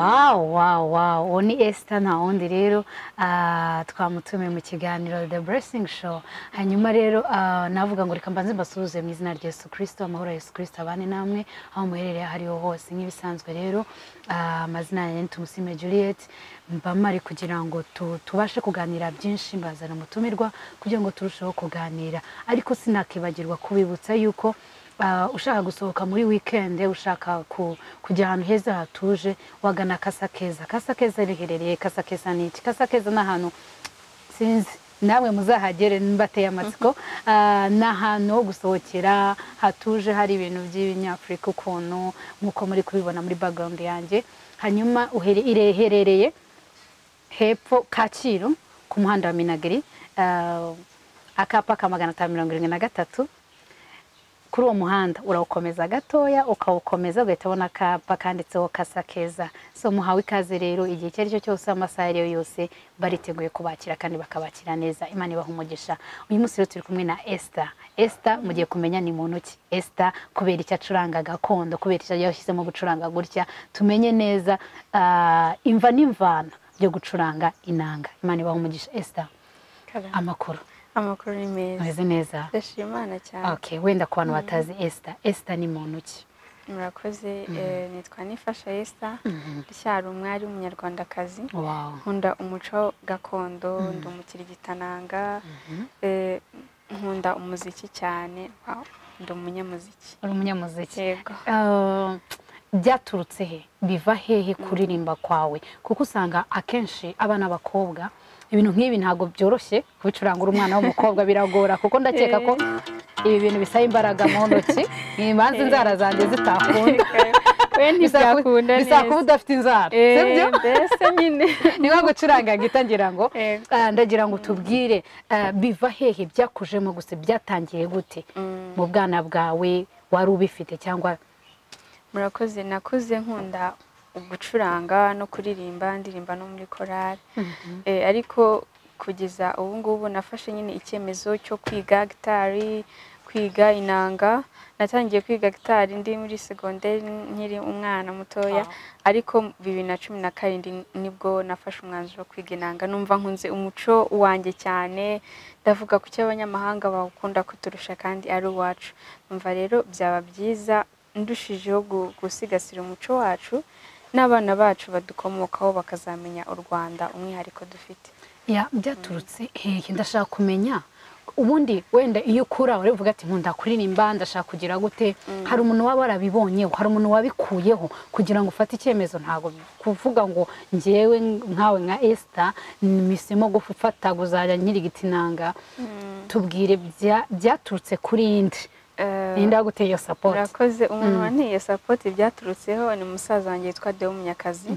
Wow, uwo ni Esther, nta wundi rero. Twamutumiye mu kiganiro The Blessing Show. Hanyuma rero navuga ngo reka mbanze mbasuhuze mu izina rya Yesu Kristo. Amahoro ya Yesu Kristo abane namwe aho muherereye aho ariho hose. Nk'ibisanzwe rero, amazina yanjye ni Tumusime Juliet. Mba mari kugira ngo tubashe kuganira byinshi, mbazana umutumirwa kugira ngo turusheho kuganira. Ariko sinakibagirwa kubibutsa yuko ushaka gusohoka muri weekend, ushaka kujya ahantu heza hatuje, wagana Casa Keza. Casa Keza riherereye, Casa Keza ni iki? Casa Keza ni ahantu, sinzi namwe muzahagere, mbateye amatsiko. Ni ahantu ho gusohokera hatuje, hari ibintu by'ibinyafurika ukuntu, nk'uko muri kubibona muri background yanjye. Hanyuma iherereye hepfo Kacyiru ku muhanda wa Minagiri, akapa ka 573. Kuri uwo muhanda urawukomeza gatoya, ukawukomeza ugahita ubona akapa kanditseho Casa Keza. So muhawe ikaze rero, igihe icyo ari cyo cyose, amasaha ayo ariyo yose, bariteguye kubakira kandi bakabakira neza. Imana ibaha umugisha. Uyu munsi rero turi kumwe na Esther. Esther mugiye kumenya ni muntu ki Esther, kubera icyo acuranga gakondo, kubera icyo yashyizemo gucuranga gutya, tumenye neza imva n'imvana byo gucuranga inanga. Imana ibaha umugisha. Esther, amakuru? Amakuru ni meza. Umeze neza? Ndashima Imana cyane. Okay, wenda ku bantu batazi Esther, Esther ni muntu ki? Murakoze. Nitwa Nifasha Esther, ndacyari umwari w'umunyarwandakazi. Nkunda umuco gakondo, ndi umukirigitananga, nkunda umuziki cyane. Ndi umunyamuziki. Uri umunyamuziki? Yego. Byaturutse he, biva hehe kuririmba kwawe? Kuko usanga akenshi abana b'abakobwa ibintu nk'ibi ntabwo byoroshye kubicuranga. Uri umwana w'umukobwa biragora, kuko ndakeka ko ibi bintu bisaba imbaraga mu ntoki. Imanza inzara zanjye zitakunda. We ntibyakunda. Bisaba kuba udafite inzara, sibyo? Mbese nyine. Ni nko gucuranga gita, ngira ngo. Yego. Ndagira ngo tubwire, biva hehe, byakujemo gusa, byatangiye gute mu bwana bwawe? Wari ubifite cyangwa? Murakoze. Nakuze nkunda gucuranga no kuririmba, ndirimba no muri korali. Ariko kugeza ubu ngubu nafashe nyine icyemezo cyo kwiga gitari, kwiga inanga. Natangiye kwiga gitari ndi muri segonderi, nkiri umwana mutoya, ariko 2017 nibwo nafashe umwanzuro wo kwiga inanga. Numva nkunze umuco wanjye cyane, ndavuga kuki abanyamahanga bawukunda kuturusha kandi ari uwacu? Numva rero byaba byiza ndushijeho gusigasira umuco wacu, n'abana bacu badukomokaho bakazamenya u Rwanda, umwihariko dufite. Ya, byaturutse hehe? Ndashaka kumenya, ubundi wenda iyo ukura uravuga ati nkunda kuririmba, ndashaka kugira gute. Hari umuntu waba warabibonyeho, hari umuntu wabikuyeho kugira ngo ufate icyemezo? Ntabwo kuvuga ngo ngewe nkawe nka Esther mpisemo gufata kuzajya nkirigita inanga. Tubwire, byaturutse kuri indi, ninde waguteye iyo support? Murakoze. Umuntu wanteye support byaturutseho ni musaza wanjye witwa Deo Munyakazi.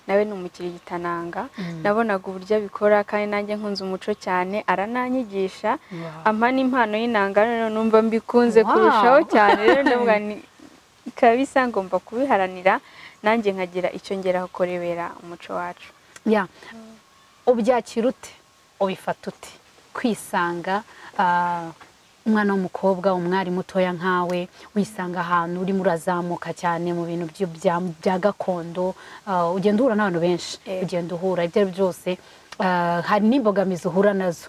Nawe ni umukirigitananga. Nabonaga uburyo abikora kandi nanjye nkunze umuco cyane, arananyigisha, ampa n'impano y'inanga, rero numva mbikunze kurushaho cyane. Rero ndavuga ni kabisa ngomba kubiharanira, nanjye nkagira icyo ngeraho kurebera umuco wacu. Ya, ubyakira ute, ubifata ute kwisanga umwana w'umukobwa, umwari mutoya nkawe, wisanga ahantu urimo urazamuka cyane mu bintu bya gakondo? Ugenda uhura n'abantu benshi, ugenda uhura ibyo ari byo byose, hari n'imbogamizi uhura nazo.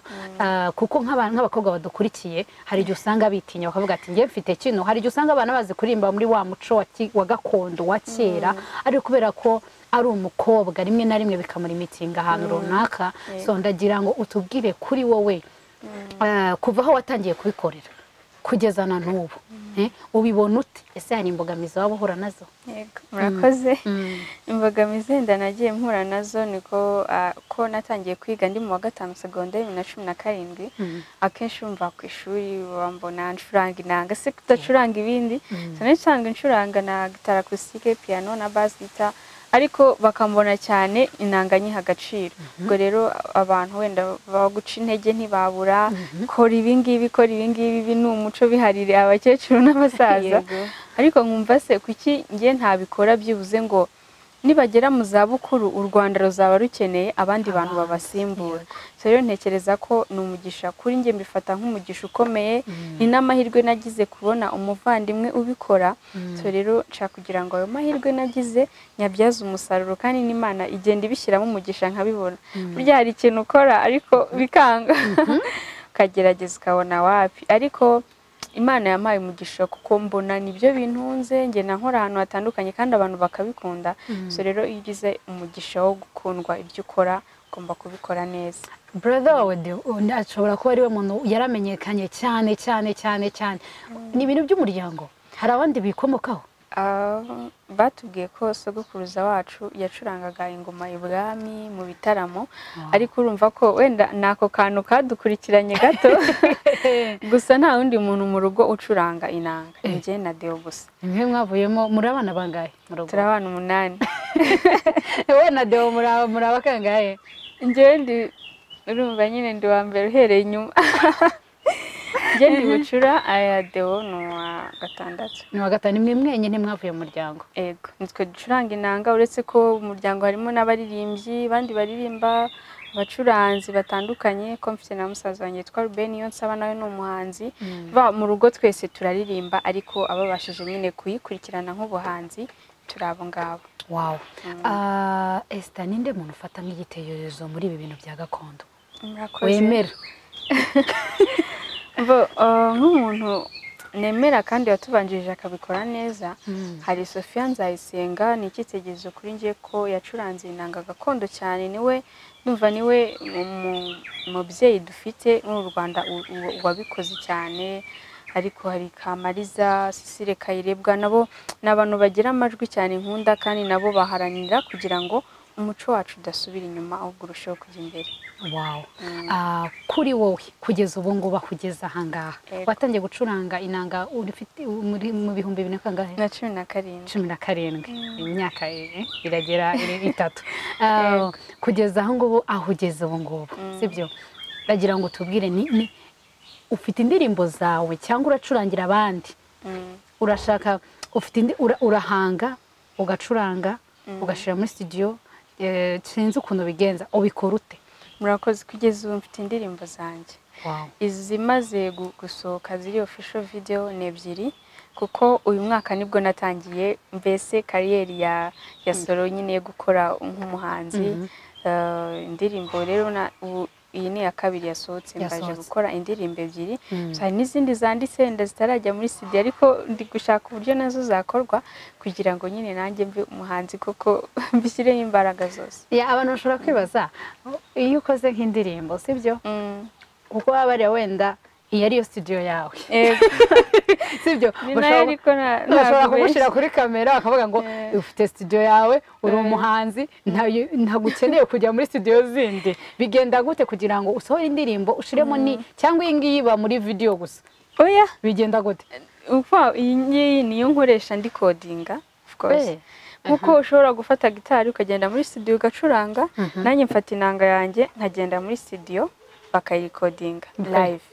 Kuko nk'abakobwa badukurikiye, hari igihe usanga bitinya bakavuga ati njye mfite kino. Hari igihe usanga abana bazi kuririmba muri wa muco wa gakondo wa kera, ariko kubera ko ari umukobwa rimwe na rimwe bikamurimitinga ahantu runaka. So ndagira ngo utubwire kuri wowe, kuva aho watangiye kubikorera kugeza na n'ubu, ubibona ute? Ese hari imbogamizi waba uhura nazo? Yego, murakoze. Imbogamizi wenda nagiye mpura nazo niko ko natangiye kwiga ndi mu wa gatanu segonderi 2017. Akenshi wumva ku ishuri bambona ncuranga inanga, se kudacuranga ibindi? Nsanga ncuranga na gitara acoustique, piano na bass guitar, ariko bakambona cyane inanga nyiha agaciro. Ubwo rero abantu wenda baguca intege ntibabura: kora ibi ngibi, kora ibi ngibi, ibi ni umuco, biharire abakecuru n'abasaza. Ariko nkumva se kuki njye ntabikora byibuze ngo Nibagera mu zabukuru u Rwanda ruzaba rukeneye abandi bantu babasimbura. So rero ntekereza ko ni umugisha kuri njye, mbifata nk'umugisha ukomeye, ni n'amahirwe nagize kubona umuvandimwe ubikora. So rero nshaka kugira ngo ayo mahirwe nagize nyabyaze umusaruro, kandi n'Imana igenda ibishyiramo umugisha nkabibona. Burya hari ikintu ukora ariko bikanga, ukagerageza ukabona wapi, ariko Imana yampaye umugisha kuko mbona nibyo bintunze, njye nkora ahantu hatandukanye kandi abantu bakabikunda. So rero iyo ugize umugisha wo gukundwa ibyo ukora, ugomba kubikora neza. Brother wawe ashobora kuba ariwe muntu yaramenyekanye cyane cyane cyane cyane. Ni ibintu by'umuryango, hari abandi bikomokaho? Batubwiye ko sogokuruza wacu yacurangaga ingoma ibwami mu bitaramo, ariko urumva ko wenda nako kantu kadukurikiranye gato gusa nta wundi muntu mu rugo ucuranga inanga, njye na Deo gusa. Mwe mwavuyemo muri abana bangahe mu rugo? Turi abana 8. Wowe na Deo muri abakangahe? Njyewe ndi, urumva nyine ndi wa mbere uhereye inyuma. Njye ndi bucura, aya Deo ni uwa 6. Ni uwa 5. Mwe mwenyine mwavuye mu muryango? Ego, nitwe ducuranga inanga, uretse ko mu muryango harimo n'abaririmbyi, bandi baririmba, abacuranzi batandukanye, ko mfite na musaza wanjye yitwa Ruben Niyonsaba, nawe ni umuhanzi. Ba mu rugo twese turaririmba, ariko ababashije nyine kuyikurikirana nk'ubuhanzi turi abo ngabo. Wow. Esther, ninde muntu ufata nk'igitekerezo muri ibi bintu bya gakondo? Wemera? Nk'umuntu nemera kandi watubanjirije akabikora neza, hari Sophia Nzayisenga, ni icyitegererezo kuri njye ko yacuranze inanga gakondo cyane, niwe ndumva niwe mubyeyi dufite muri Rwanda wabikoze cyane. Ariko hari Kamariza, Cecile Kayirebwa, nabo ni abantu bagira amajwi cyane nkunda, kandi nabo baharanira kugira ngo umuco wacu udasubira inyuma ahubwo urusheho kujya imbere. Wow. Kuri wowe kugeza ubu ngubu kugeza ahangaha watangiye gucuranga inanga ufite muri mu 2000 kangahe? Na 17. 17. Imyaka iragera 3. Kugeza aho ngubu aho ugeze ubu ngubu, sibyo? Ndagira ngo tubwire ni ufite indirimbo zawe cyangwa uracurangira abandi? Urashaka ufite urahanga ugacuranga ugashira muri studio, sinzi ukuntu bigenza, ubikora ute? Murakoze. Kugeza ubu mfite indirimbo zanjye. Izimaze gusohoka ziri official video ni 2, kuko uyu mwaka nibwo natangiye mbese kariyeri ya solo nyine yo gukora nk'umuhanzi. Indirimbo rero iyi ni iya 2 yasohotse, mbaje gukora indirimbo 2. Hari n'izindi zanditse nda zitarajya muri CD, ariko ndi gushaka uburyo nazo zakorwa kugira ngo nyine nanjye mbe umuhanzi koko mbishyireho imbaraga zose. Abantu bashobora kwibaza iyo ukoze nk'indirimbo, sibyo? Kuko baba bari wenda iyi ariyo studio yawe, sibyo? Bashobora kugushyira kuri kamera bakavuga ngo ufite studio yawe, uri umuhanzi, ntabwo ukeneye kujya muri studio zindi. Bigenda gute kugira ngo usohore indirimbo ushiremo ni cyangwa iyi ngiyi iba muri video gusa? Oya, bigenda gute? Iyi ngiyi niyo nkoresha ndi codinga, of course. Nkuko ushobora gufata gitari ukagenda muri studio ugacuranga, nanjye mfata inanga yanjye nkagenda muri studio bakayikodinga live,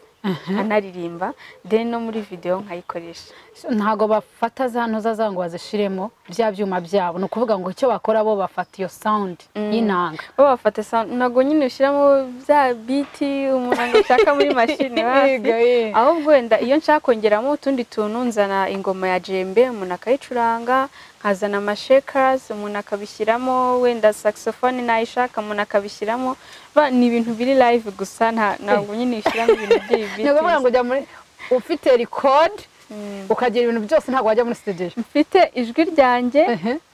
anaririmba, then no muri video nkayikoresha. Ntago bafata za ntuza ngo bazishiremo bya byuma byabo, ni ukuvuga ngo icyo bakora bo bafata iyo sound y'inanga. Bo bafata sound, ntago nyine ushyiramo bya beat umuntu ashaka muri machine hafi, ahubwo wenda iyo nshaka kongeramo utundi tuntu nzana ingoma ya djembe umuntu akayicuranga, nkazana amashakers umuntu akabishyiramo, wenda saxophone nayishaka umuntu akabishyiramo. Ni ibintu biri live gusa, ntabwo nyine ushyiramo ibintu by'ibi. Ni ukuvuga ngo ujya muri ufite record ukagira ibintu byose, ntabwo wajya muri studio. Mfite ijwi ryanjye,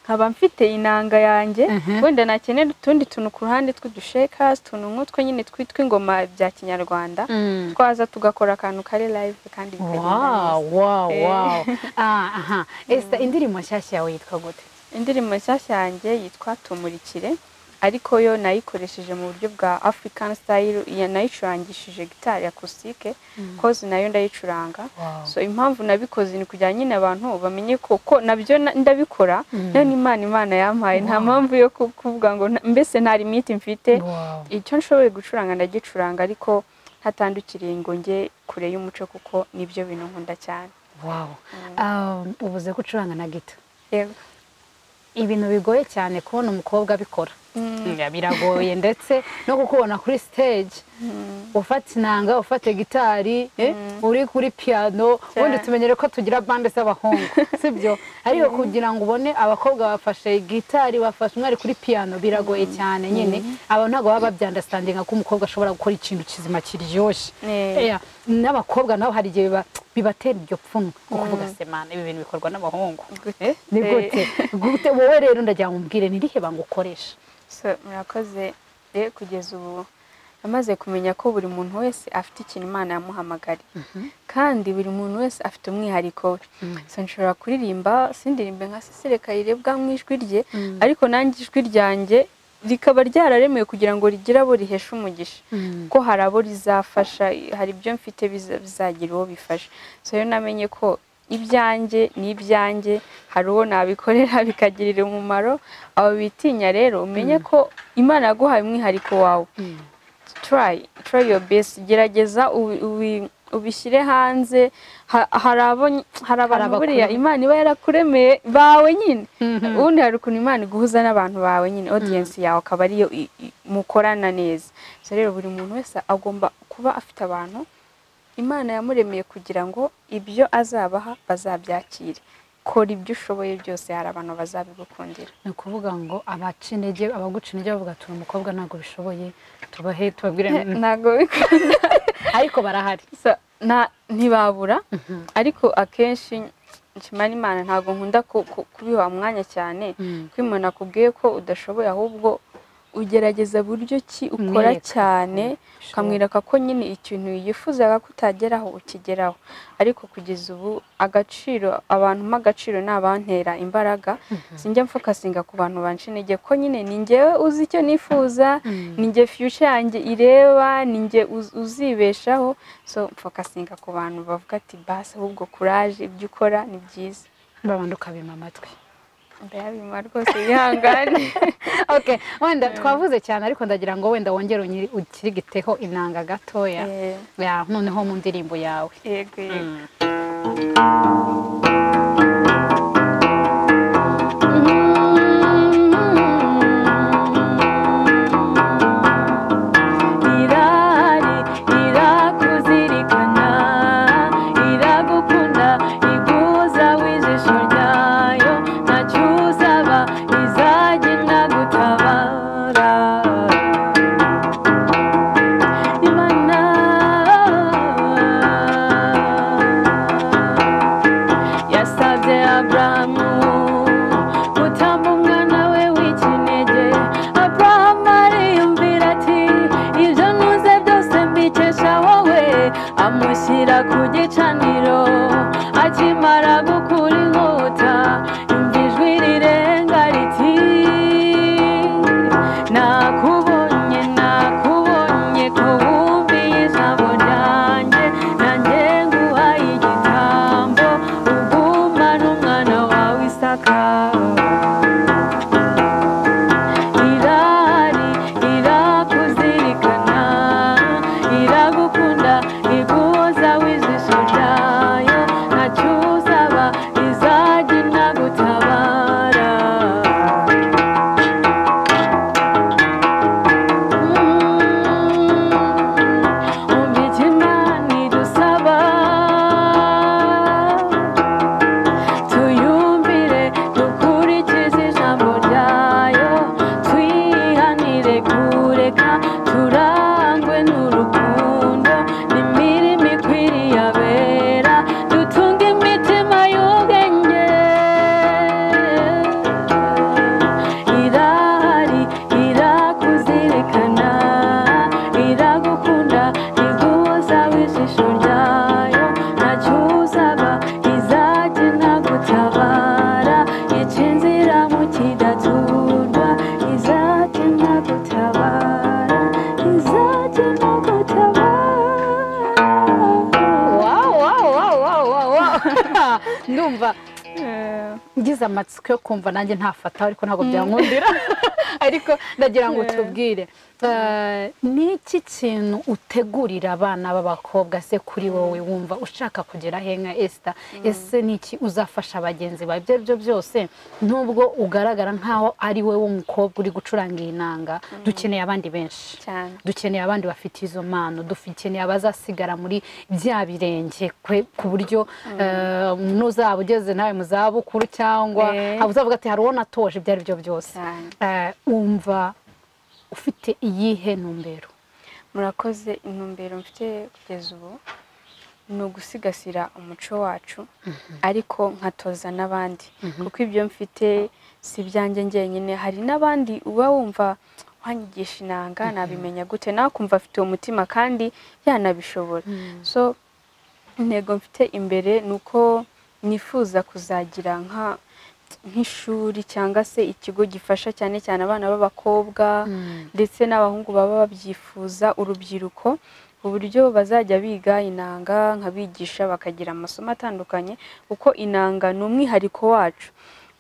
nkaba mfite inanga yanjye, wenda nakenera utundi tuntu ku ruhande tw'udushakers, tuntu nk'utwo nyine twitwa ingoma bya kinyarwanda, twaza tugakora akantu kari live kandi bikagenda neza. Wow, wow. Aha. Esther, indirimbo nshyashya yawe yitwa gute? Indirimbo nshyashya yanjye yitwa Tumurikire, ariko yo nayikoresheje mu buryo bwa African style, nayicurangishije gitari acoustique, cause nayo ndayicuranga. So impamvu nabikoze ni kugira nyine abantu bamenye ko nabyo ndabikora, nayo ni Imana yampaye, nta mpamvu yo kuvuga ngo mbese nta limit mfite. Icyo nshoboye gucuranga ndagicuranga, ariko ntatandukiriye ngo nge kure y'umuco, kuko nibyo bintu nkunda cyane. Wow. Ubuze gucuranga na gita? Yego. Ibintu bigoye cyane kubona umukobwa abikora. Biragoye ndetse no kukubona kuri stage ufata inanga, ufata gitari, uri kuri piano. Ubundi tumenyere ko tugira bande z'abahungu, sibyo? Ariko kugira ngo ubone abakobwa bafashe gitari, bafashe umwari kuri piano, biragoye cyane nyine. Abantu ntabwo baba babyandastandinga ko umukobwa ashobora gukora ikintu kizima kiryoshye. N'abakobwa nabo hari igihe bibatera iryo pfunwe kuvuga se mana ibi bintu bikorwa n'abahungu. Ni gute gute? Wowe rero ndagira ngo umbwire ni irihe banga ukoresha? So murakoze. Rero kugeza ubu namaze kumenya ko buri muntu wese afite ikintu Imana yamuhamagariye, kandi buri muntu wese afite umwihariko we. So nshobora kuririmba sindirimbe nka Cecile Kayirebwa mu ijwi rye, ariko nanjye ijwi ryanjye rikaba ryararemewe kugira ngo rigire abo rihesha umugisha, ko hari abo rizafasha, hari ibyo mfite bizagira uwo bifasha. So rero namenye ko ibyanjye ni ibyanjye, hari uwo nabikorera bikagirira umumaro. Abo bitinya rero umenye ko Imana yaguhaye umwihariko wawe. Try your best, gerageza ubishyire hanze. Hari abantu buriya Imana iba yarakuremeye bawe nyine. Ubundi hari ukuntu Imana iguhuza n'abantu bawe nyine, audience yawe akaba ariyo mukorana neza. So rero buri muntu wese agomba kuba afite abantu Imana yamuremeye kugira ngo ibyo azabaha bazabyakire. Kora ibyo ushoboye byose, hari abantu bazabigukundira. Ni ukuvuga ngo abaca intege, abaguca intege bavuga turi umukobwa ntabwo bishoboye, tubahe tubabwire ntabwo bikunda, ariko barahari. Ntibabura, ariko akenshi nshimana Imana ntabwo nkunda kubiha umwanya cyane, kuko umuntu akubwiye ko udashoboye ahubwo ugerageza buryo ki ukora cyane ukamwereka ko nyine ikintu yifuzaga ko utageraho ukigeraho. Ariko kugeza ubu agaciro abantu mpa agaciro ni abantera imbaraga. Sinjya mfokasinga ku bantu banca intege, ko nyine ni njyewe uzi icyo nifuza, ni njye future yanjye ireba, ni njye uzibeshaho. So mfokasinga ku bantu bavuga ati basi ahubwo courage, ibyo ukora ni byiza. Babandi ukabima amatwi. Ndayabima rwose, bihangane. Okay, wenda twavuze cyane ariko ndagira ngo wenda wongere ukirigiteho inanga gatoya. Ya noneho mu ndirimbo yawe. Yego yego. Irari irakuzirikana, iragukunda, iguza w'ijisho ryayo, ntacyo uzaba izajya inagutabara. Imana yasabye Aburahamu gutamba umwana we w'ikinege. Aburahamu ariyumvira ati ibyo ntuze byose mbikesha wowe. Amushyira ku gicaniro, akimara gukura inkota yumva ijwi rirenga riti nakubonye, nakubonye ko wumviye ijambo ryanjye, nanjye nguhaye igitambo ugumane umwana wawe Isaka. Irari irakuzirikana, iragukunda, iguhoza w'ijisho ryayo, ntacyo uzaba izajya inagutabara. Umva icyo Imana idusaba, tuyumvire, dukurikize ijambo ryayo, twihanire kureka, turangwe n'urukundo n'imirimo ikwiriye abera, dutunge imitima y'ubwenge. Irahari irakuzirikana, iragukunda, iguhoza w'ijisho ryayo, ntacyo uzaba izajya inagutabara, ica inzira mu kidaturwa, izajya inagutabara, izajya inagutabara. Wow wow wow wow wow wow. Ndumva ngize amatsiko yo kumva nanjye ntafata, ariko ntabwo byankundira. Ariko ndagira ngo tubwire Ni iki kintu utegurira abana b'abakobwa se kuri wowe wumva ushaka kugera he nka Esther? Ese ni iki uzafasha bagenzi bawe? Ibyo aribyo byose, nubwo ugaragara nkaho ari wowe w'umukobwa uri gucuranga iyi nanga, dukeneye abandi benshi cyane. Dukeneye abandi bafite izo mpano, dukeneye abazasigara muri bya birenge ku buryo nuzaba ugeze nawe mu zabukuru cyangwa uzavuga ati hari uwo natoje. Ibyo ari byo byose, cyane. Wumva ufite iyihe ntumbero? Murakoze. Intumbero mfite kugeza ubu ni ugusigasira umuco wacu, ariko nkatoza n'abandi, kuko ibyo mfite si ibyanjye njyenyine. Hari n'abandi uba wumva wanyigisha inanga nabimenya gute, nawe akumva afite uwo mutima kandi yanabishobora. So intego mfite imbere ni uko nifuza kuzagira nk'ishuri cyangwa se ikigo gifasha cyane cyane abana b'abakobwa ndetse n'abahungu baba babyifuza, urubyiruko, uburyo bazajya biga inanga, nkabigisha bakagira amasomo atandukanye, kuko inanga ni umwihariko wacu,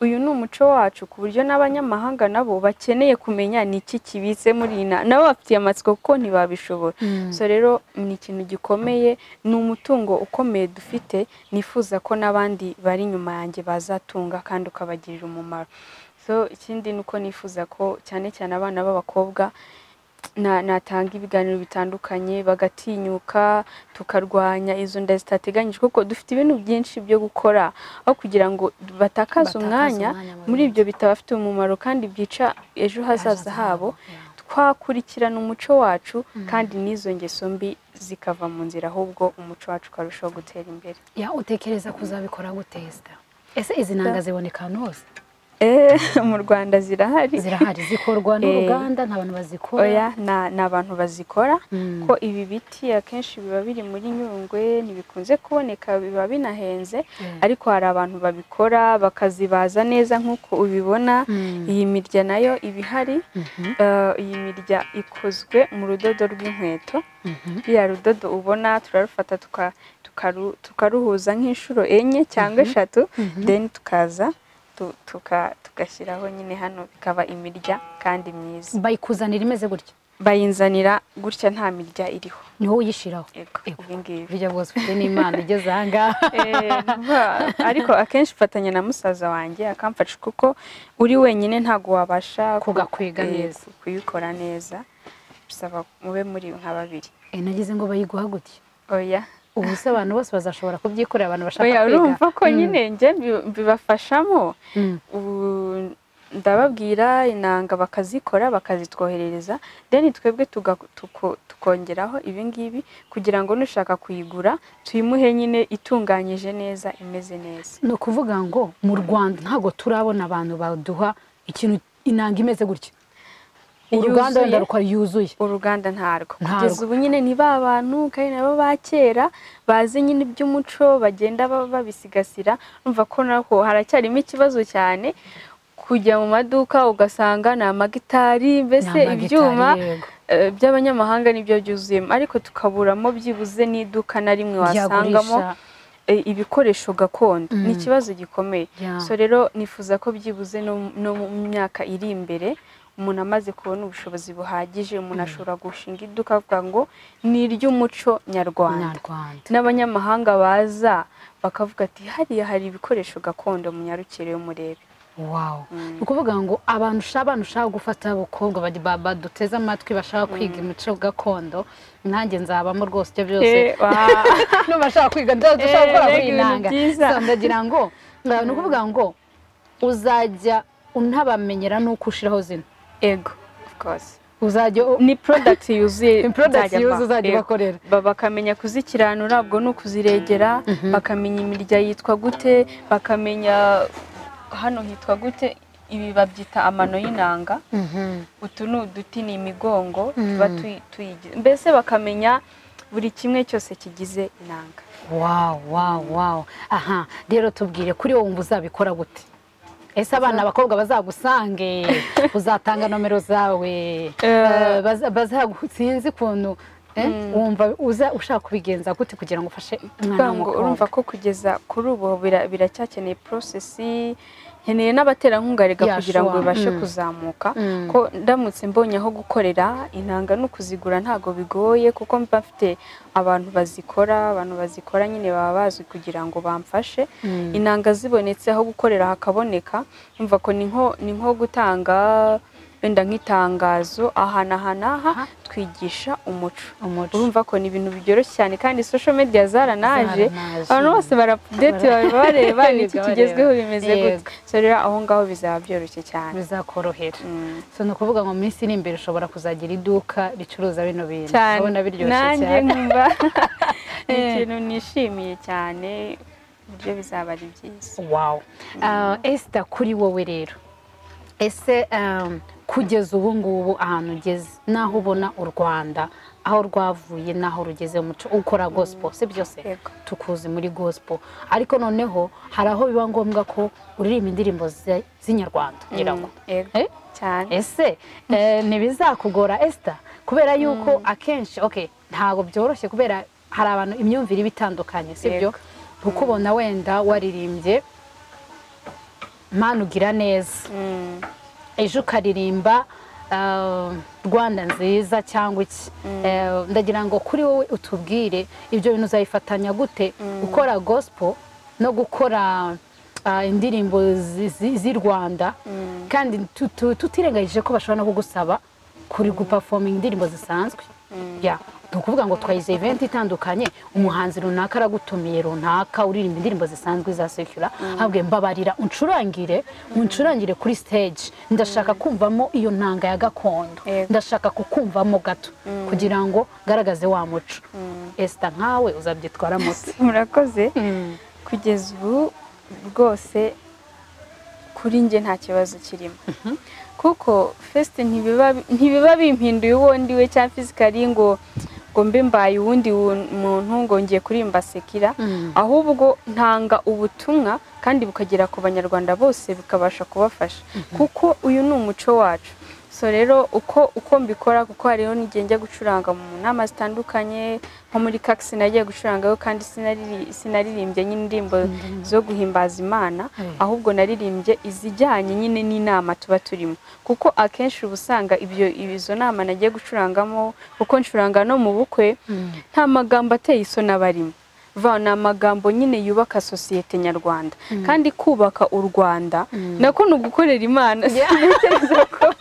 uyu ni umuco wacu, ku buryo n'abanyamahanga nabo bakeneye kumenya ni iki kibitse muri iyi nanga. Nabo bafitiye amatsiko kuko ntibabishobora. So rero ni ikintu gikomeye, ni umutungo ukomeye dufite, nifuza ko n'abandi bari inyuma yanjye bazatunga kandi ukabagirira umumaro. So ikindi ni uko nifuza ko cyane cyane abana b'abakobwa natanga ibiganiro bitandukanye bagatinyuka, tukarwanya izo nda zitateganyijwe, kuko dufite ibintu byinshi byo gukora aho kugira ngo batakaze Batakaze umwanya umwanya mu muri bindi. ibyo bitabafitiye umumaro kandi byica ejo hazaza habo. Twakurikirana umuco wacu kandi n'izo ngeso mbi zikava mu nzira, ahubwo umuco wacu ukarushaho gutera imbere. Ya, utekereza kuzabikora gute, Esther? Ese izi nanga ziboneka ahantu hose? Mu Rwanda zirahari. Zirahari, zikorwa n'uruganda, nta bantu bazikora? Oya, ni abantu bazikora, ko ibi biti akenshi biba biri muri Nyungwe, ntibikunze kuboneka, biba binahenze, ariko hari abantu babikora bakazibaza neza nk'uko ubibona. Iyi mirya nayo iba ihari. Iyi mirya ikozwe mu rudodo rw'inkweto. Ruriya rudodo ubona turarufata tukaruhuza nk'inshuro enye cyangwa eshatu, then tukaza tugashyiraho nyine hano, bikaba imirya kandi myiza. Bayikuzanira imeze gutya? Bayinzanira gutya, nta mirya iriho. Ni wowe uyishyiraho? Yego, Ego. ibi ngibi. Burya bwose ufite n'Imana igeze aha ngaha. Ariko akenshi mfatanya na musaza wanjye akamfasha, kuko uri wenyine ntabwo wabasha Kugakwiga neza. kuyikora neza, bisaba mube muri nka babiri. Nagize ngo bayiguha gutya. Oya. Ubu se abantu bose bazashobora kubyikorera, abantu bashaka Oya, kwiga? urumva ko nyine njye mbibafashamo. Ubu ndababwira inanga bakazikora, bakazitwoherereza, then twebwe tukongeraho ibi ngibi kugira ngo nushaka kuyigura tuyimuhe nyine itunganyije neza, imeze neza. Ni ukuvuga ngo mu Rwanda ntabwo turabona abantu baduha ikintu, inanga imeze gutya, uruganda Yuzuye. wenda rukora yuzuye? Uruganda ntarwo. Ntarwo. Kugeza ubu nyine ni ba bantu kandi nabo ba kera bazi nyine iby'umuco, bagenda babisigasira. Urumva ko naho haracyarimo ikibazo cyane, kujya mu maduka ugasanga ni amagitari, mbese Ni amagitari, ibyuma yego. by'abanyamahanga nibyo byuzuyemo, ariko tukaburamo byibuze n'iduka na rimwe wasangamo Ryagurisha. Ibikoresho gakondo. Ni ikibazo gikomeye. So rero nifuza ko byibuze no mu myaka iri imbere, umuntu amaze kubona ubushobozi buhagije, umuntu ashobora gushinga iduka avuga ngo ni iry'umuco nyarwanda, Nyarwanda. n'abanyamahanga baza bakavuga ati hariya hari ibikoresho gakondo, munyarukire murebe. Wow, ni ukuvuga ngo abantu ushaka gufata abakobwa baduteze amatwi bashaka kwiga imico gakondo, nanjye nzabamo rwose ibyo byose. N'ubu bashaka kwiga, dushaka gukora Mbega kuri iyi ibintu nanga. byiza. So, ndagira ngo ni ukuvuga ngo uzajya unabamenyera n'uko ushiraho zino? Ego, of course. Uzajya Ni product yuzuye. Ni product nzajya yuzuye uzajya Yego. ubakorera. Bakamenya kuzikiranura, ubwo ni ukuziregera, bakamenya imirya yitwa gute, bakamenya hano hitwa gute. Ibi babyita amano y'inanga, utu ni uduti, ni imigongo tuba tuyigize, mbese bakamenya buri kimwe cyose kigize inanga. Wow, aha rero tubwire, kuri wowe wumva uzabikora gute? Ese abana abakobwa bazagusange, uzatanga nomero zawe? Sinzi ukuntu wumva uza ushaka kubigenza gute kugira ngo ufashe umwana Kuvuga ngo urumva w'umukobwa? ko kugeza kuri ubu biracyakeneye process. Nkeneye n'abaterankunga rega kugira ngo bibashe kuzamuka, ko ndamutse mbonye aho gukorera inanga no kuzigura ntago bigoye, kuko mba mfite abantu bazikora nyine baba bazwi kugira ngo bamfashe. Inanga zibonetse aho gukorera hakaboneka, umva ko ni nko gutanga wenda nk'itangazo aha n'aha n'aha twigisha umuco. Urumva ko ni ibintu byoroshye cyane, kandi social media zaranaje, abantu bose barapdate bareba n'iki kigezweho bimeze gute. So rero aho ngaho bizaba byoroshye cyane, bizakorohera. So ni ukuvuga ngo mu minsi iri imbere ushobora kuzagira iduka ricuruza bino bintu, urabona biryoshye cyane. Nanjye nkumva ni ikintu nishimiye cyane, ibyo bizaba ari byiza. Wow. Esther, kuri wowe rero, ese kugeza ubu ngubu ahantu ugeze naho ubona u Rwanda aho rwavuye naho rugeze umuco ukora gospel, si byose tukuzi muri gospel, ariko noneho hari aho biba ngombwa ko uririmba indirimbo z'inyarwanda ngira ngo cyane. Ese ntibizakugora Esther, kubera yuko akenshi okay ntago byoroshye, kubera hari abantu imyumvire ibitandukanye, si byo? Kukubona wenda waririmbye Mana ugira neza, ejo ukaririmba Rwanda nziza cyangwa iki, ndagira ngo kuri wowe utubwire ibyo bintu uzayifatanya gute, gukora gospel no gukora indirimbo z'i Rwanda, kandi tutirengagije ko bashobora no kugusaba kuri guperforming indirimbo zisanzwe. Ni ukuvuga ngo twayize event itandukanye, umuhanzi runaka aragutumiye runaka uririmba indirimbo zisanzwe za secular, habwe mbabarira uncurangire kuri stage, ndashaka kumvamo iyo ntanga ya gakondo, ndashaka kukumvamo gato kugira ngo garagaze wa muco. Esther, nkawe uzabyitwara mute? Murakoze. Kugeza ubu rwose kuri nge nta kibazo kirimo, kuko first ntibiba bimpinduye uwo ndiwe cyangwa physically ngo mbe mbaye uwundi muntu ngo ngiye kuririmba sekira, ahubwo ntanga ubutumwa kandi bukagera ku banyarwanda bose bikabasha kubafasha, kuko uyu ni umuco wacu. So rero uko mbikora, kuko hariho n'igihe njya gucuranga mu nama zitandukanye, nko muri Kaxi nagiye gucurangayo, kandi sinaririmbye nyine indirimbo zo guhimbaza Imana, ahubwo naririmbye izijyanye nyine n'inama tuba turimo, kuko akenshi uba usanga izo nama nagiye gucurangamo, kuko ncuranga no mu bukwe, nta magambo ateye isoni aba arimo, ni amagambo nyine yubaka sosiyete nyarwanda, kandi kubaka u Rwanda nako ni ugukorera Imana. Sintekereza ko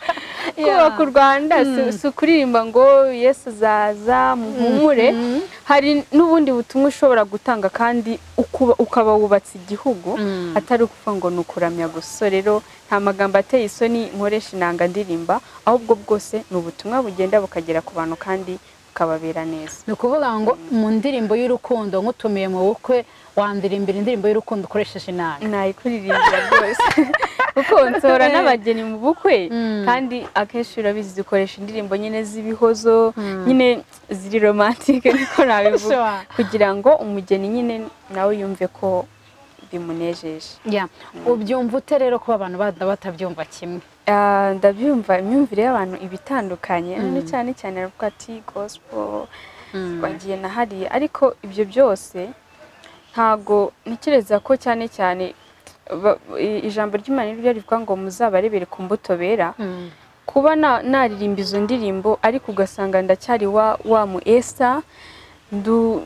kubaka u Rwanda si ukuririmba ngo Yesu azaza muhumure, hari n'ubundi butumwa ushobora gutanga kandi ukaba wubatse igihugu, atari ukuvuga ngo ni ukuramya gusa. Rero nta magambo ateye isoni nkoresha inanga ndirimba, ahubwo bwose ni ubutumwa bugenda bukagera ku bantu kandi bukababera neza. Ni ukuvuga ngo mu ndirimbo y'urukundo nkutumiye mu bukwe wandirimbira indirimbo y'urukundo ukoresheje inanga? Nayikuririmbira rwose, kuko nsohora n'abageni mu bukwe, kandi akenshi urabizi dukoresha indirimbo nyine z'ibihozo, nyine ziri romantike niko nabivuga, kugira ngo umugeni nyine nawe yumve ko bimunejeje. Ubyumva ute rero kuba abantu batabyumva kimwe? Ndabyumva, imyumvire y'abantu iba itandukanye, cyane cyane aravuga ati gospel wagiye na hariya, ariko ibyo byose ntago ntekereza ko cyane cyane ijambo ry'Imana ryo rivuga ngo muzabarebere ku mbuto bera. Kuba naririmba izo ndirimbo ariko ugasanga ndacyari wa mu Esther,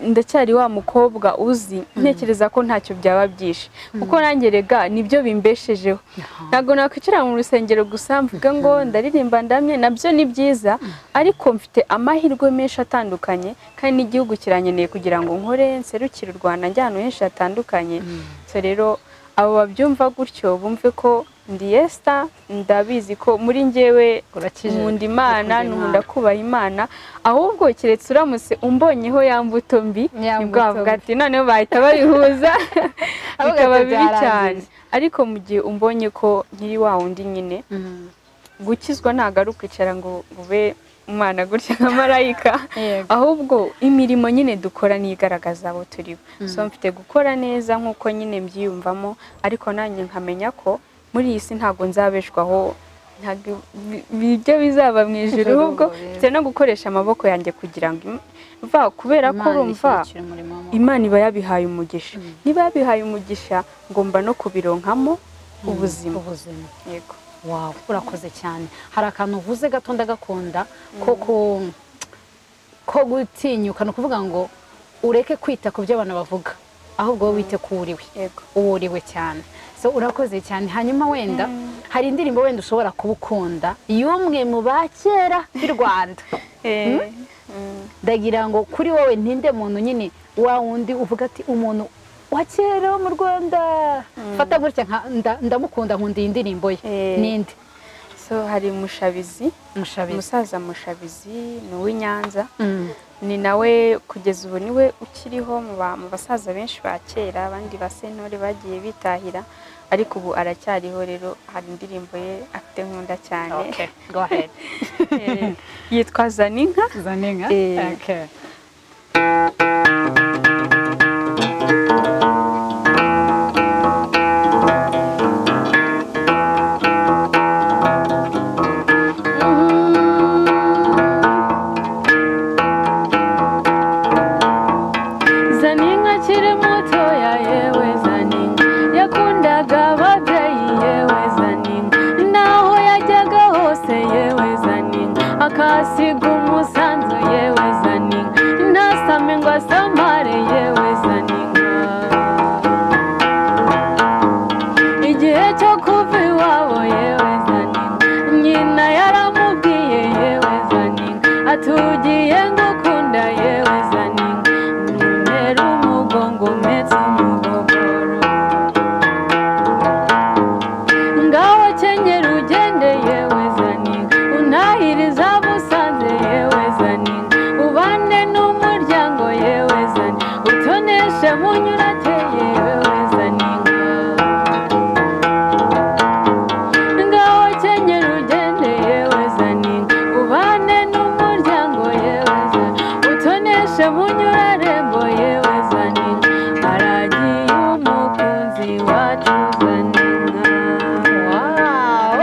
ndacyari wa mukobwa uzi, ntekereza ko ntacyo byaba byishe, kuko nanjye rega nibyo bimbeshejeho. Ntabwo nakwicara mu rusengero gusa mvuga ngo ndaririmba ndamye, nabyo ni byiza, ariko mfite amahirwe menshi atandukanye, kandi n'igihugu kiranyeneye kugira ngo nkore nserukire u Rwanda njya ahantu henshi hatandukanye. So rero abo babyumva gutyo bumve ko ndi Esther, ndabizi ko muri njyewe nkunda Imana, nkunda kubaha Imana, ahubwo keretse uramutse umbonyeho ya mbuto mbi nibwo bavuga ati noneho bahita babihuza bikaba bibi cyane. Ariko mu gihe umbonye ko nkiri wa wundi nyine, gukizwa ntabwo ari ukwicara ngo ube umwana gutya nka marayika, ahubwo imirimo nyine dukora niyo igaragaza abo turibo. So mfite gukora neza nk'uko nyine mbyiyumvamo, ariko nanjye nkamenya ko muri iyi si ntabwo nzabeshwaho, ntabwo ibyo bizaba mu ijuru, ahubwo mfite no gukoresha amaboko yanjye kugira ngo kubera ko urumva Imana iba yabihaye umugisha, niba yabihaye umugisha ngomba no kubironkamo ubuzima. Yego. Wow, urakoze cyane. Hari akantu uvuze gato ndagakunda ko gutinyuka, no kuvuga ngo ureke kwita ku byo abantu bavuga, ahubwo wowe wite ku uriwe. Uwuriwe cyane. So urakoze cyane. Hanyuma wenda hari indirimbo wenda ushobora kubukunda y'umwe mu bakera b'i Rwanda. Ndagira ngo kuri wowe ntinde muntu nyine wa wundi uvuga ati umuntu wa kera wo mu Rwanda fata gutya ndamukunda, nkunda iyi ndirimbo ye. Ninde? So hari Mushabizi, umusaza Mushabizi ni uw'Inyanza. Ni nawe kugeza ubu niwe ukiriho mu basaza benshi ba kera, abandi ba sentore bagiye bitahira, ariko ubu aracyariho. Rero hari indirimbo ye afite nkunda cyane. Okay, go ahead. Yitwa Zaninka. Zaninka. Okay. Akasiga umusanzu yewe Zaninka, ntasame ngo asamare yewe Zaninka. Igihe cyo kuva iwabo yewe Zaninka, nyina yaramubwiye yewe Zaninka, atugiye ngukunda yewe Zaninka, ntera umugongo mpetse umugogoro. Ngaho kenyera ugende yewe Zaninka, untahiriza busanze yewe Zaninka, ubane n'umuryango yewe Zaninka, utoneshe munyurate yewe Zaninka. Ngaho kenyera ugende yewe Zaninka, ubane n'umuryango yewe Zaninka, utoneshe munyurarembo yewe Zaninka, aragiye umukunzi wacu Zaninka. Wow.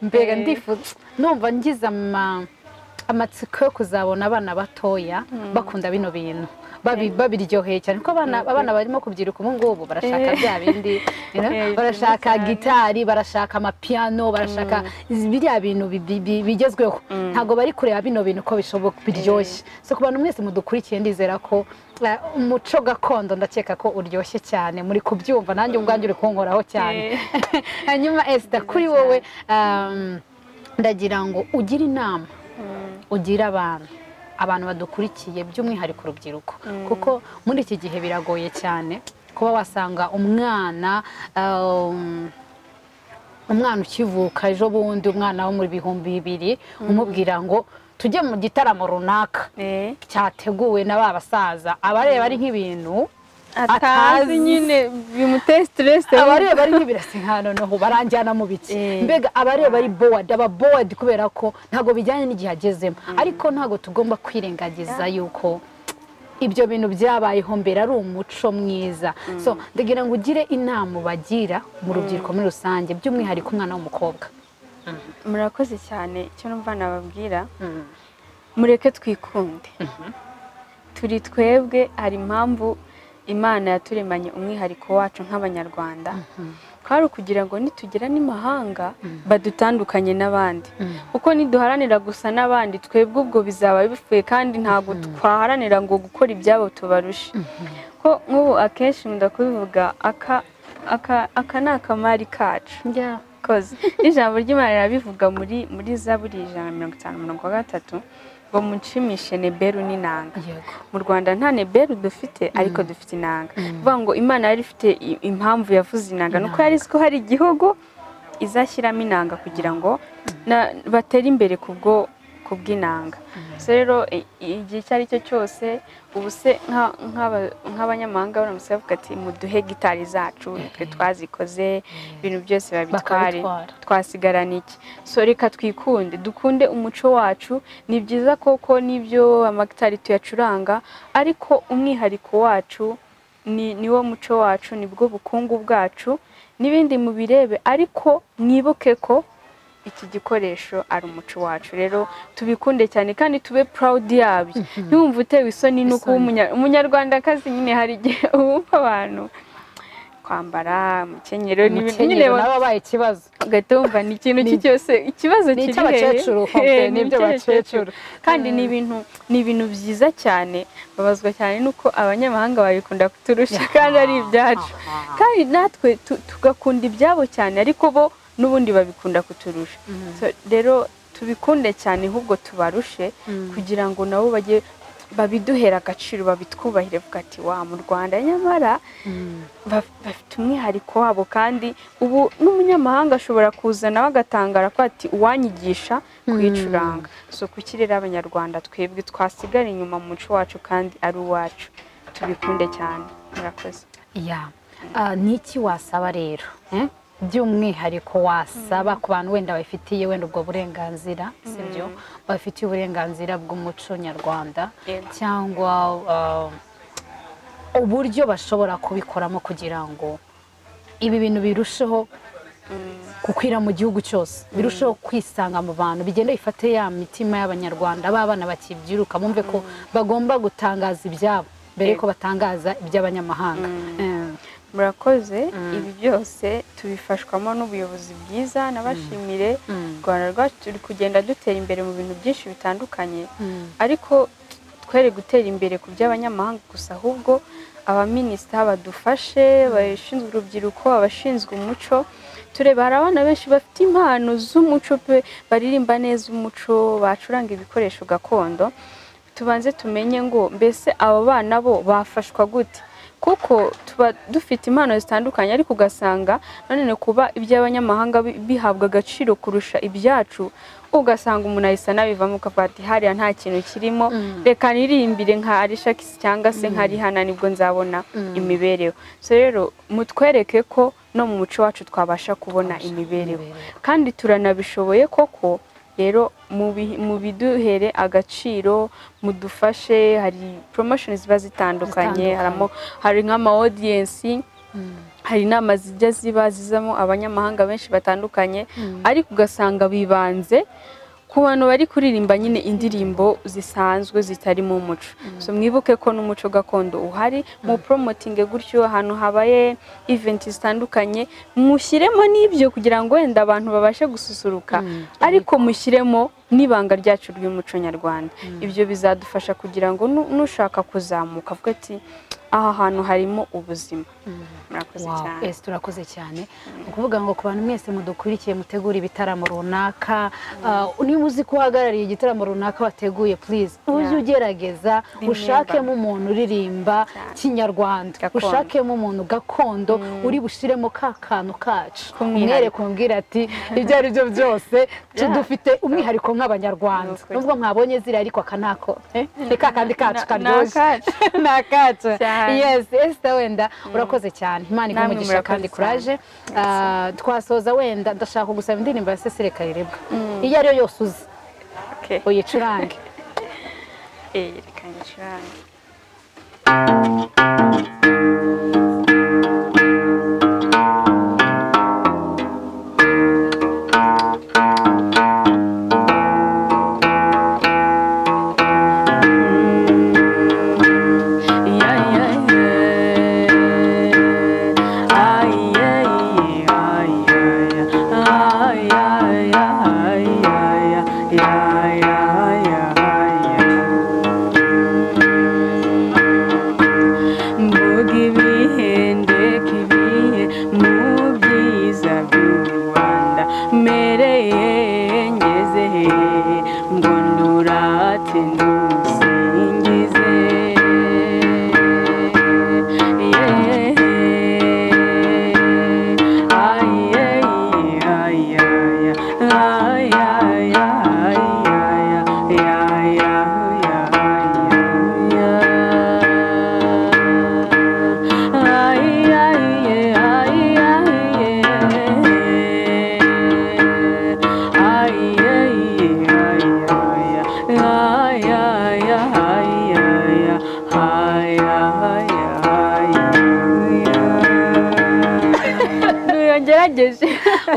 Mbega ndifuza numva ngize amatsiko yo kuzabona abana batoya bakunda bino bintu, babiryoheye cyane, kuko abana barimo kubyiruka ubu ngubu barashaka bya bindi, barashaka gitari, barashaka amapiano, barashaka biriya bintu bigezweho. Ntabwo bari kureba bino bintu ko bishoboka biryoshye. So ku bantu mwese mudukurikiye, ndizera ko umuco gakondo ndakeka ko uryoshye cyane, muri kubyumva, nanjye ubwanjye uri kunkoraho cyane. Hanyuma Esther, kuri wowe ndagira ngo ugire inama ugira abantu badukurikiye, by'umwihariko urubyiruko, kuko muri iki gihe biragoye cyane kuba wasanga umwana ukivuka ejo bundi, umwana wo muri 2000 umubwira ngo tujye mu gitaramo runaka cyateguwe na ba basaza, abareba ari nk'ibintu atazi nyine bimuteye stress, abareba ari nk'ibirasi nka noneho baranjyana mu biki. Mbega abareba ari bored, aba bored kubera ko ntago bijyanye n'igihe agezemo. Ariko ntago tugomba kwirengagiza yuko ibyo bintu byabayeho mbere ari umuco mwiza. So ndagira ngo ugire inama bagira mu rubyiruko muri rusange, by'umwihariko umwana w'umukobwa. Murakoze cyane. Icyo numva nababwira, mureke twikunde, turi twebwe. Hari impamvu Imana yaturemanye umwihariko wacu nk'Abanyarwanda, kwari ukugira ngo nitugera n'imahanga badutandukanye n'abandi, kuko niduharanira gusa n'abandi twebwe ubwo bizaba bipfuye, kandi ntabwo twaharanira ngo gukora ibyabo tubarushe. Ko nk'ubu akenshi nkunda kubivuga, aka ni akamari kacu. Ijambo ry'Imana rirabivuga muri Zaburi 150:3 ngo munshimishe neberu n'inanga. Mu Rwanda nta neberu dufite, ariko dufite inanga. Bivuga ngo Imana yari ifite impamvu yavuze inanga, nuko yari izi ko hari igihugu izashyiramo inanga kugira ngo batere imbere kubwo kubw'inanga. So rero igihe icyo ari cyo cyose, ubu se nk'abanyamahanga baramutse bavuga ati muduhe gitari zacu, twe twazikoze, ibintu byose babitware, twasigarana iki? So reka twikunde, dukunde umuco wacu. Ni byiza koko n'ibyo amagitari tuyacuranga, ariko umwihariko wacu ni wo muco wacu, nibwo bukungu bwacu, n'ibindi mubirebe, ariko mwibuke ko iki gikoresho ari umuco wacu. Rero tubikunde cyane kandi tube proud yabyo. Ntiwumve utewe isoni nuko umunyarwandakazi nyine hari igihe wumva abantu Kwambara umukenyero ni ibintu nyine nababaye ikibazo, ugahita wumva ni ikintu cyose ikibazo kiri hehe, ni icy'abakecuru. Kandi ni ibintu byiza cyane, babazwa cyane nuko abanyamahanga babikunda kuturusha kandi ari ibyacu, kandi natwe tugakunda ibyabo cyane ariko bo n'ubundi babikunda kuturusha. Rero tubikunde cyane ahubwo tubarushe kugira ngo nabo bajye babiduhera agaciro, babitwubahire, vuga ati wa mu Rwanda nyamara bafite umwihariko wabo. Kandi ubu n'umunyamahanga ashobora kuza nawe agatangara ko ati uwanyigisha kuyicuranga. So kuki rero abanyarwanda twebwe twasigara inyuma mu muco wacu kandi ari uwacu? Tubikunde cyane. Murakoze. Niki wasaba rero by'umwihariko wasaba ku bantu wenda bafitiye wenda ubwo burenganzira, sibyo, bafitiye uburenganzira bw'umuco nyarwanda cyangwa uburyo bashobora kubikoramo kugira ngo ibi bintu birusheho gukwira mu gihugu cyose, birusheho kwisanga mu bantu, bigende bifate ya mitima y'abanyarwanda b'abana bakibyiruka, bumve ko bagomba gutangaza ibyabo mbere ko batangaza iby'abanyamahanga. Murakoze. Ibi byose tubifashwamo n'ubuyobozi bwiza, nabashimire. Rwanda rwacu turi kugenda dutera imbere mu bintu byinshi bitandukanye, ariko twere gutera imbere ku by'abanyamahanga gusa, ahubwo abaminisita badufashe, abashinzwe urubyiruko, abashinzwe umuco. Tureba hari abana benshi bafite impano z'umuco pe, baririmba neza umuco, bacuranga ibikoresho gakondo. Tubanze tumenye ngo mbese abo bana bo bafashwa gute, kuko tuba dufite impano zitandukanye ariko ugasanga nanone kuba iby'abanyamahanga bihabwa agaciro kurusha ibyacu, ugasanga umuntu ahise anabivamo ukavuga ati hariya nta kintu kirimo, reka niririmbire nka Alicia Keys cyangwa se nka Rihanna nibwo nzabona imibereho. So rero mutwereke ko no mu muco wacu twabasha kubona imibereho, kandi turanabishoboye koko. Rero mubiduhere agaciro, mudufashe. Hari promotion ziba zitandukanye, hari nk'ama audience, hari inama zijya ziba zizamo abanyamahanga benshi batandukanye, ariko ugasanga bibanze ku bantu bari kuririmba nyine indirimbo zisanzwe zitari mu muco. So mwibuke ko n'umuco gakondo uhari, mu promoting gutyo ahantu habaye event zitandukanye mushyiremo n'ibyo kugira ngo wenda abantu babashe gususuruka, ariko mushyiremo n'ibanga ryacu ry'umuco nyarwanda. Ibyo bizadufasha kugira ngo nushaka kuzamuka avuga ati aha hantu harimo ubuzima. Murakoze cyane. Yes, turakoze cyane. Ukuvuga ngo ku bantu mwese mudukurikiye mutegura ibitaramo runaka, niba uzi ko uhagarariye igitaramo runaka wateguye, please ujye ugerageza ushakemo umuntu uririmba kinyarwanda, ushakemo umuntu gakondo uri bushiremo ka kantu kacu, umwereke umubwire ati ibyo ari byo byose tudufite umwihariko nk'abanyarwanda, nubwo mwabonye zira ariko akanako ni ka kandi kacu karyoshye nakacu. Yes, Esther wenda urakoze cyane, Imana iguhe umugisha kandi courage. Twasoza wenda ndashaka kugusaba indirimbo ya Cecile Kayirebwa iyo ariyo yose uzi uyicurange. Reka nyicurange.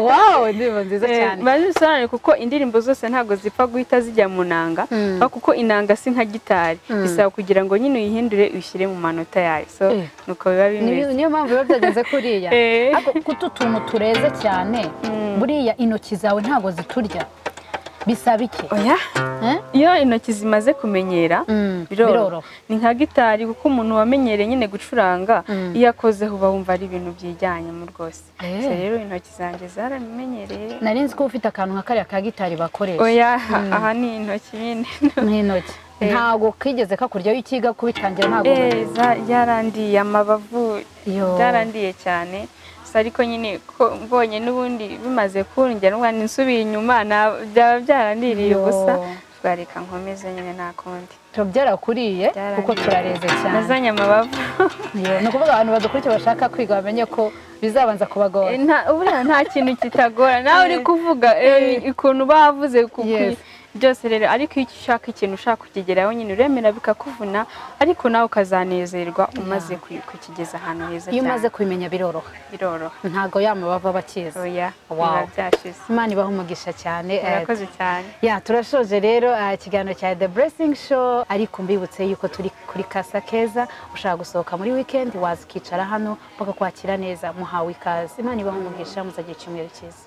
Wow, indirimbo nziza cyane. Maze bisobanure, kuko indirimbo zose ntabwo zipfa guhita zijya mu nanga, kuko inanga si nka gitari, bisaba kugira ngo nyine uyihindure uyishyire mu manota yayo. So nuko biba bimeze. Niyo mpamvu biba byagenze kuriya. Ariko kutu tuntu tureze cyane, buriya intoki zawe ntabwo ziturya, bisaba iki? Oya, iyo intoki zimaze kumenyera biroroha. Ni nka gitari, kuko umuntu wamenyereye nyine gucuranga iyo akozeho uba wumva ari ibintu byijyanyemo rwose. Rero intoki zanjye zaramenyereye. Nari nzi ko ufite akantu nka kariya ka gitari bakoresha. Oya, aha ni intoki nyine. Ni intoki. Ntabwo kigeze kakurya iyo ukiga kubitangira ntabwo. Byarandiye amabavu, byarandiye cyane. Ariko nyine ko mbonye n'ubundi bimaze kundya n'ubwo nsubiye inyuma byaba byarandiriye ubusa, twareka nkomeze nyine nta kundi. Byarakuriye kuko turareze cyane. Nazanye amabavu. Ni ukuvuga abantu badukurikiye bashaka kwiga bamenye ko bizabanza kubagora. Buriya nta kintu kitagora, nawe uri kuvuga ukuntu bavuze byose rero, ariko iyo ushaka ikintu ushaka kukigeraho nyine uremera bikakuvuna, ariko nawe ukazanezerwa umaze kukigeza ahantu heza cyane. Iyo umaze kubimenya biroroha. Biroroha. Ntago yamabava bakiza. Oya, biba byashize. Imana ibahe umugisha cyane. Murakoze cyane. Ya, turashoje rero ikiganiro cya The Blessing Show, ariko mbibutse yuko turi kuri Casa Keza, ushaka gusohoka muri weekend waza ukicara hano bakakwakira neza, muhawe ikaze. Imana ibahe umugisha, muzagira icyumweru cyiza.